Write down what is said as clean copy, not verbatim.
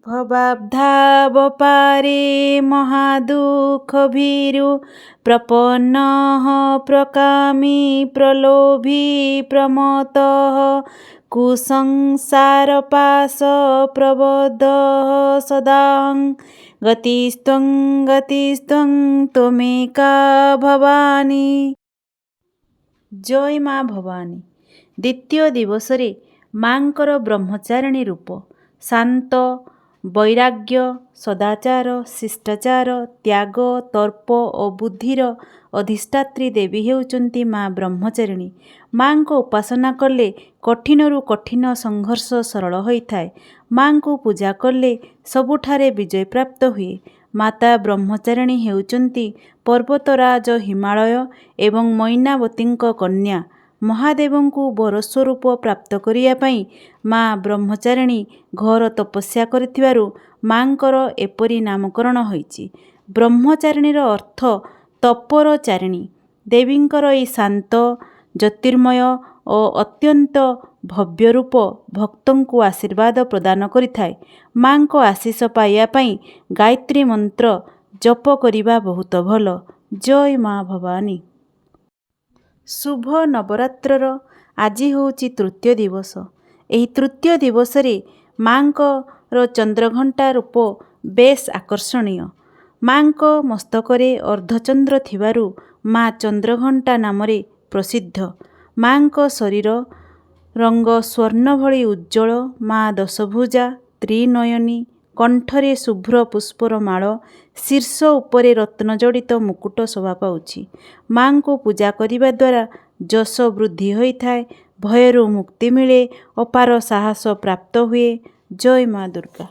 ଭବାବ୍ଧାବପାରେ ମହାଦୁଃଖଭୀରୁ ପ୍ରପନ୍ନଃ ପ୍ରକାମୀ ପ୍ରଲୋଭୀ ପ୍ରମତ୍ତଃ କୁସଂସାରପାଶ ପ୍ରବଦ୍ଧଃ ସଦାହଂ ଗତିସ୍ତ୍ୱଂ ଗତିସ୍ତ୍ୱଂ ତ୍ୱମେକା ଭବାନୀ। ଜୟ ମା ଭବାନୀ। ଦ୍ୱିତୀୟ ଦିବସରେ ମାଙ୍କର ବ୍ରହ୍ମଚାରିଣୀ ରୂପ। ଶାନ୍ତ, ବୈରାଗ୍ୟ, ସଦାଚାର, ଶିଷ୍ଟାଚାର, ତ୍ୟାଗ, ତର୍ପ ଓ ବୁଦ୍ଧିର ଅଧିଷ୍ଠାତ୍ରୀ ଦେବୀ ହେଉଛନ୍ତି ମା ବ୍ରହ୍ମଚାରିଣୀ। ମାଙ୍କ ଉପାସନା କଲେ କଠିନରୁ କଠିନ ସଂଘର୍ଷ ସରଳ ହୋଇଥାଏ। ମାଙ୍କୁ ପୂଜା କଲେ ସବୁଠାରେ ବିଜୟ ପ୍ରାପ୍ତ ହୁଏ। ମାତା ବ୍ରହ୍ମଚାରିଣୀ ହେଉଛନ୍ତି ପର୍ବତରାଜ ହିମାଳୟ ଏବଂ ମୈନାବତୀଙ୍କ କନ୍ୟା। ମହାଦେବଙ୍କୁ ବର ସ୍ୱରୂପ ପ୍ରାପ୍ତ କରିବା ପାଇଁ ମା ବ୍ରହ୍ମଚାରିଣୀ ଘୋର ତପସ୍ୟା କରିଥିବାରୁ ମାଙ୍କର ଏପରି ନାମକରଣ ହୋଇଛି। ବ୍ରହ୍ମଚାରିଣୀର ଅର୍ଥ ତପର ଚାରିଣୀ। ଦେବୀଙ୍କର ଏହି ଶାନ୍ତ, ଜ୍ୟୋତିର୍ମୟ ଓ ଅତ୍ୟନ୍ତ ଭବ୍ୟ ରୂପ ଭକ୍ତଙ୍କୁ ଆଶୀର୍ବାଦ ପ୍ରଦାନ କରିଥାଏ। ମାଙ୍କ ଆଶିଷ ପାଇବା ପାଇଁ ଗାୟତ୍ରୀ ମନ୍ତ୍ର ଜପ କରିବା ବହୁତ ଭଲ। ଜୟ ମା ଭବାନୀ। ଶୁଭ ନବରାତ୍ରର ଆଜି ହେଉଛି ତୃତୀୟ ଦିବସ। ଏହି ତୃତୀୟ ଦିବସରେ ମାଙ୍କର ଚନ୍ଦ୍ରଘଣ୍ଟା ରୂପ ବେଶ୍ ଆକର୍ଷଣୀୟ। ମାଙ୍କ ମସ୍ତକରେ ଅର୍ଦ୍ଧଚନ୍ଦ୍ର ଥିବାରୁ ମା ଚନ୍ଦ୍ରଘଣ୍ଟା ନାମରେ ପ୍ରସିଦ୍ଧ। ମାଙ୍କ ଶରୀର ରଙ୍ଗ ସ୍ୱର୍ଣ୍ଣ ଭଳି ଉଜ୍ଜ୍ୱଳ। ମା ଦଶଭୁଜା, ତ୍ରିନୟନୀ, କଣ୍ଠରେ ଶୁଭ୍ର ପୁଷ୍ପର ମାଳ, ଶୀର୍ଷ ଉପରେ ରତ୍ନଜଡ଼ିତ ମୁକୁଟ ଶୋଭା ପାଉଛି। ମାଙ୍କୁ ପୂଜା କରିବା ଦ୍ୱାରା ଯଶ ବୃଦ୍ଧି ହୋଇଥାଏ, ଭୟରୁ ମୁକ୍ତି ମିଳେ, ଅପାର ସାହସ ପ୍ରାପ୍ତ ହୁଏ। ଜୟ ମା ଦୁର୍ଗା।